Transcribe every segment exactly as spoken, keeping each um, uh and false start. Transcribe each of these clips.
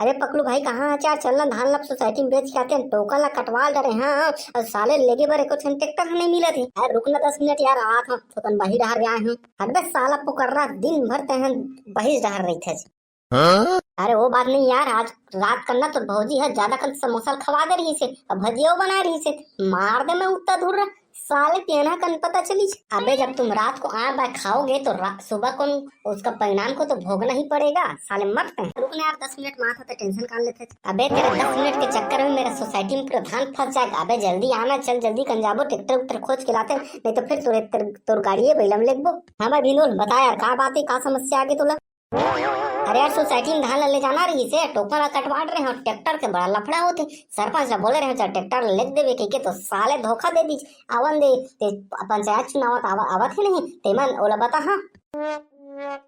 अरे पकलू भाई, कहाँ हच यार? चल ना, धान ला सोसाइटी में बेच के आते हैं, टोकन ला कटवा डरे हैं। और साले लेगे बर एको ठन ट्रैक्टर नहीं मिलत हे। अरे रुक ना दस मिनट यार, आत हँव, थोकन बही डहर गए हँव। हट बे साला पुकर्रा, दिन भर तैं ह बहिस डहर रहिथस। अरे वो बात नहीं यार, आज रात कन ना तोर भौजी ह ज्यादा कन समोसा खवा दे रहिस हे, अब भजिया बनाए रहिस हे, मार दे मैं उत्ता धुर्रा। साले तेन ह कन पता चलिस। अबे जब तुम रात को आए बाय खाओगे तो रा-, सुबह को उसका परिणाम को तो भोगना ही पड़ेगा। साले मरते हैं। रुक ना यार, दस मिनट में आत हँव, तो टेंशन काबर लेथस। अबे तेरे दस मिनट के चक्कर में मेरा सोसाइटी में पूरा धान फँस जाएगा। अबे जल्दी आना, चल जल्दी कन जाबो, ट्रैक्टर उक्टर खोज के लाते, नहीं तो फिर तोरे, तेरे, तोर गाड़ी है बैलम लेगबो। हाँ भाई भिंदोल, बता यार, का बात है, का समस्या आगे तोला? अरे यार, सोसाइटी में धान ला ले जाना रहिस हे, टोकन ला कटवा डरे हँव, ट्रैक्टर के बड़ा लफड़ा होथे। सरपंच ला बोले रहेंव चल ट्रैक्टर ला लेग देबे कहिके, तो साले धोखा दे दिस। आवन दे, ते पंचायत चुनाव आवत, आवत हे नहीं, तेमन ओला बता। हाँ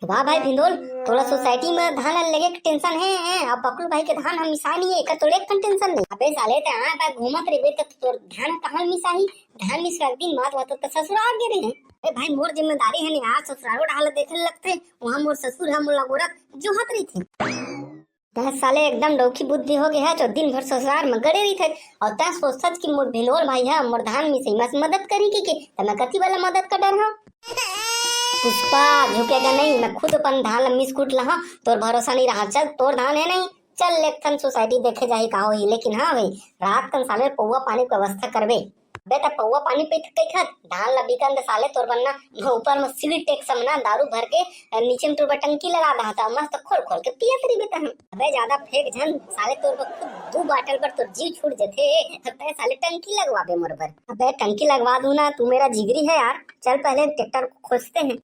वाह भाई भिंदोल, तोला सोसाइटी में धान ला लेगे के टेंशन हे, हे? अब पकलू भाई के धान ह मिसाय नहीं हे, एकर तोला एक ठन टेंशन नहीं। अबे साले, ते आए बाय घूमत रहिबे त तोर धान कहाँ मिसाही? धान मिसवा के दिन मात वात त ससुराल गे रहे। अरे भाई, मोर जिम्मेदारी हे नहीं यार, ससुराल डाल देखे लगथे। वहाँ मोर ससुर ह मोला गोरत जोहत रहिथे। तैं साले एकदम डौकी बुद्धि हो गे हच, दिन भर ससुराल में गड़े रहिथस, और तैं सोचथस कि मोर भिंदोल भाई ह मोर धान मिसई में मदद करही कहिके, त मैं कति वाला मदद कर डरहूँ। पुष्पा झुकेगा नहीं, मैं खुद अपन धान ला मिस कूट लहूँ, तोर भरोसा नहीं रहा। चल, तोर धान हे नहीं, चल एक ठन सोसाइटी देखे जाही का होही, लेकिन हाँ भाई, रात कन साले पौवा पानी के व्यवस्था करबे। अबे त पौवा पानी पीत कहिथस, धान ला बिकन दे साले तोर बर ना, ऊपर में सीढ़ी टैक्स में ना दारू भर के, नीचे में तोर बर टंकी लगा दहा त मस्त खोल खोल के पियत रहिबे तहन। अबे ज्यादा फेंक झन साले, तोर बर खुद दू बाटल बर तोर जीव छूट जथे, तैं साले टंकी लगवाबे मोर बर। अबे टंकी लगवा दूं ना, तू मेरा जिगरी है यार। चल पहले ट्रैक्टर को खोजते हैं।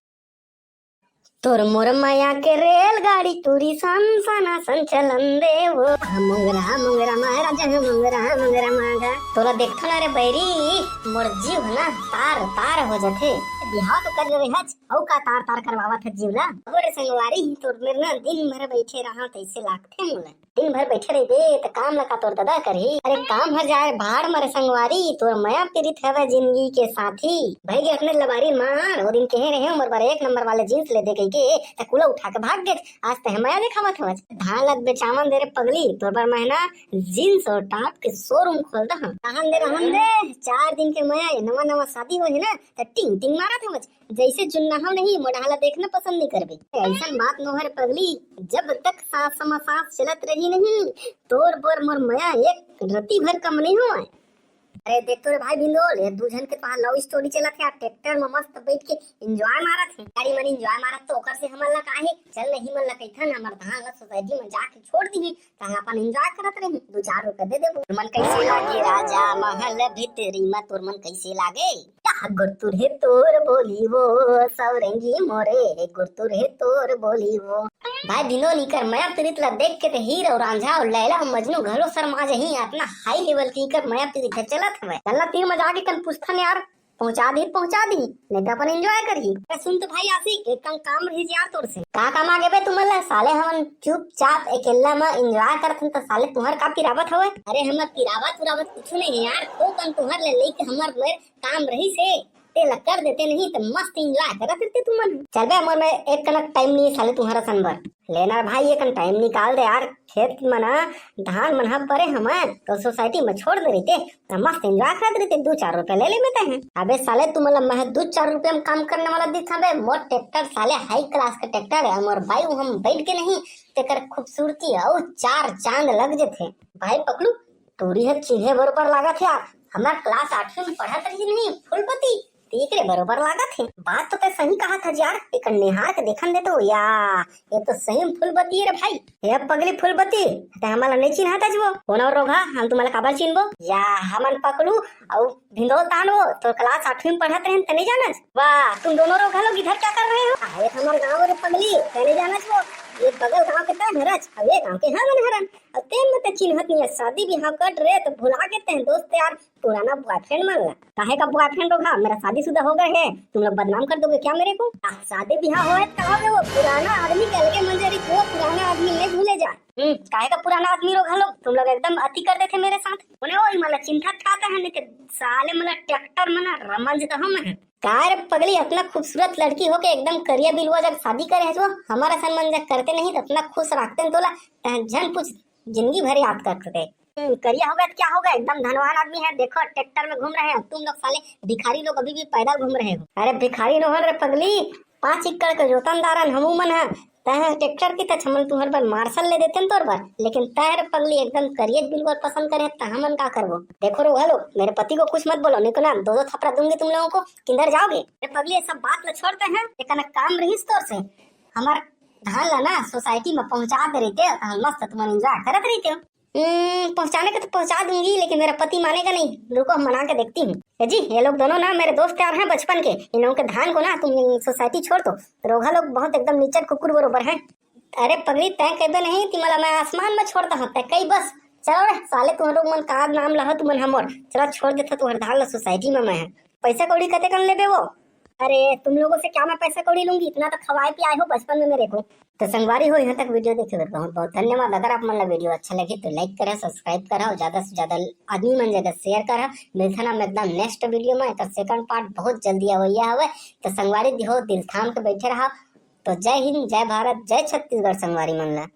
तोर मोर मया के रेलगाड़ी टूरी सन सनासन चलन दे वो। मुंगरा मुंगरा महाराज मुंगरा मुंगरा मांगा। तोला देखथन ना रे बैरी, मोर जीव ह ना तार तार हो जथे। बिहाव तो कर रहे हच, अउ का तार तार करवावत हच जीव ला? अबो रे संगवारी, तोर मेर ना दिन भर बैठे रहा तैसे लागथे मोला। दिन भर बैठे रहिबे त काम ला का तोर ददा करही? अरे काम हर जाए भाड़ मरे संगवारी, तोर मया पीरित हवय जिंदगी के साथी। भाई गे अपने लबारी मार, ओ दिन कहे रहे मोर बर एक नंबर वाले जींस ले दे कहिके, त कुला उठा के भाग गेस। आज तहे मया देखावत हवच। धान ला बेचावन दे रे पगली, तोर बर महना जींस और टॉप के शोरूम खोल दहा। रहन दे, रहन दे, चार दिन के मया ए, नवा नवा शादी होही ना, त टिंग टिंग मारत हवच। जैसे जुन्ना हव नहीं, मोर डहर ला देखना पसंद नहीं करबे। ऐसन बात नोहर पगली, जब तक सांस में सांस चलत रही नहीं, तोर बर मोर मया एक रति भर कम नहीं होय। अरे देख तो रे भाई भिंदोल, ये दू झन के तोहार लव स्टोरी चलत हे, ट्रैक्टर में मस्त बैठ के एंजॉय मारत हे। गाड़ी मन एंजॉय मारत तो ओकर से हमन ला काहे? चल नहीं मन ला कहिथन, हमर धान ला सोसाइटी में जाके छोड़ दिही, तहां अपन एंजॉय करत रही, दू चार रुपया दे देबो। मन कैसे लागे राजा महल भीतरी में, तोर मन कैसे लागे? का गुरतुर हे तोर बोली वो, सौरंगी मोरे, गुरतुर हे तोर बोली वो। भाई भिंदोल, इकर मया पीरित ला देख के ते हीर और रांझा और लैला और मजनू घलो शर्मा जही। अतना हाई लेवल के इकर मया पीरित हे चलत हवय। चलना तीर में जाके कन पूछथन यार, पहुंचा दी, पहुंचा दी, नहीं तो अपन एंजॉय करही। अरे सुन तो भाई आशिक, एक काम, काम रही यार तोर से। का काम आगे बे तुमन ला? साले हमन चुपचाप अकेला में एंजॉय करथन, तो साले तुहर का पिरावत हवय? अरे हमर पिरावत उरावत कुछ नहीं है यार, तो कन तुहर ले लेके हमर मेर काम रही से, तेला कर देते नहीं तो मस्त एंजॉय करत रहते तुमन। चल बे, हमर में एक कनक टाइम नहीं है साले तुम्हारा सन बर। लेना भाई, एक टाइम निकाल दे यार, खेत में ना धान मन ह परे हमन तो सोसाइटी में छोड़ दे रहिते, त मस्त एंजॉय करत रहिते, दू चार रुपया ले ले में तहे। अबे साले, तुमन ला मैं दू चार रुपया में काम करने वाला दिखा बे, मोर ट्रैक्टर साले हाई क्लास का ट्रैक्टर है, मोर बाई हम बैठ के नहीं, तेकर खूबसूरती अउ चार चांद लग जथे। भाई पकलू, टूरी ह चिन्हे बरोबर लागत हे यार, हमर क्लास आठवीं में पढ़त रही नहीं फूलपति, तेकरे बरोबर लागत हे। बात तो तै सही कहा था यार, एक निहार के देखन दे तो या, ये तो सही में फूलपति हे रे भाई। हे पगली फूलपति, तै हमला नहीं चिन्हा था वो? कौन और रोगहा, हम तुम्हाला काबर चिन्हबो? या हमन पकलू अउ भिंदोल तान वो, तो क्लास आठवीं में पढ़त रहे, तै नहीं जानस? वाह, तुम दोनों रोगहा लोग इधर क्या कर रहे हो? अरे हमर गाँव रे पगली, तै नहीं जानस वो? ये बगल गाँव के तै हरच, अउ ये गाँव के हमन हरन। अब तेन में ते चिन्हत नहीं है, शादी बिहाव कर रहे तो भुला के तें दोस्त यार, पुराना बॉयफ्रेंड मन ला। काहे का बॉयफ्रेंड लोग? हाँ, मेरा शादीशुदा हो गए है, तुम लोग बदनाम कर दोगे क्या मेरे को? आ, शादी बिहाव होए तो कहोगे वो पुराना आदमी के अलगे मंजरी को, पुराना आदमी नहीं भूले जा। हम्म, काहे का पुराना आदमी लोग? हम लोग, तुम लोग एकदम अति कर देते मेरे साथ। उन्हें वो मला चिंता खाता है, नहीं तो साले मला ट्रैक्टर में ना रमंज तो हम है। का रे पगली, इतना खूबसूरत लड़की हो के एकदम करिया बिलवा जब शादी करे है वो, हमारा सन मन जब करते नहीं तो इतना खुश रखते हैं तोला, तहन झन पूछ। जिंदगी भर याद करते रहे। हम्म, करिया हो गया तो क्या हो गया, एकदम धनवान आदमी है। देखो, ट्रैक्टर में घूम रहे हैं, तुम लोग साले भिखारी लोग अभी भी पैदल घूम रहे हो। अरे भिखारी नोहन रे पगली, पाँच एकड़ के जोतनदारन हमू मन है। तय ट्रैक्टर की तछ हमन तुहर बर मार्शल ले देते तोर बर, लेकिन तय रे पगली एकदम करिया बिल्कुल पसंद करे, त हमन का करबो? देखो रे, हेलो, मेरे पति को कुछ मत बोलो, नहीं तो ना दो दो थपड़ा दूंगी तुम लोगों को। किंधर जाओगे रे पगली? ये सब बात ला छोड़ते हैं, एक ना काम रहीस तोर से, हमार धान ला ना सोसाइटी में पहुंचा दे रही थे, हम मस्त तुमन एंजॉय करत रही थे। हम्म, पहुंचाने का तो पहुंचा दूंगी, लेकिन मेरा पति मानेगा नहीं। रुको, हम मना के देखती हूँ। ए जी, ये लोग दोनों ना मेरे दोस्त यार हैं बचपन के। इन लोगों के धान को ना तुम सोसाइटी छोड़ दो। रोगहा लोग बहुत एकदम नीचट कुकुर बरोबर हैं। अरे पगली, तय कहबे नहीं, तिमला मैं आसमान में छोड़ दहा, तय कही बस। चलो रे साले, तुम लोग मन का नाम लहो तुमन हमर। चलो, छोड़ देता तुम्हारे धान ला सोसाइटी में मैं। पैसा कौड़ी कते कन लेबे वो? अरे, तुम लोगों से क्या मैं पैसा कौड़ी लूंगी, इतना तो खवाए पियाए हो बचपन में मेरे को। तो संगवारी हो, यहाँ तक वीडियो देखे बर बहुत बहुत धन्यवाद। अगर आप मन ला वीडियो अच्छा लगे तो लाइक करा, सब्सक्राइब करा और ज्यादा से ज्यादा आदमी मन जगह शेयर करा। मिलथन हम एकदम नेक्स्ट वीडियो में, एकर सेकंड पार्ट बहुत जल्दी अवैया हवे। तो संगवारी हो, दिल थाम के बैठे रहा। तो जय हिंद, जय भारत, जय छत्तीसगढ़ संगवारी मन ला।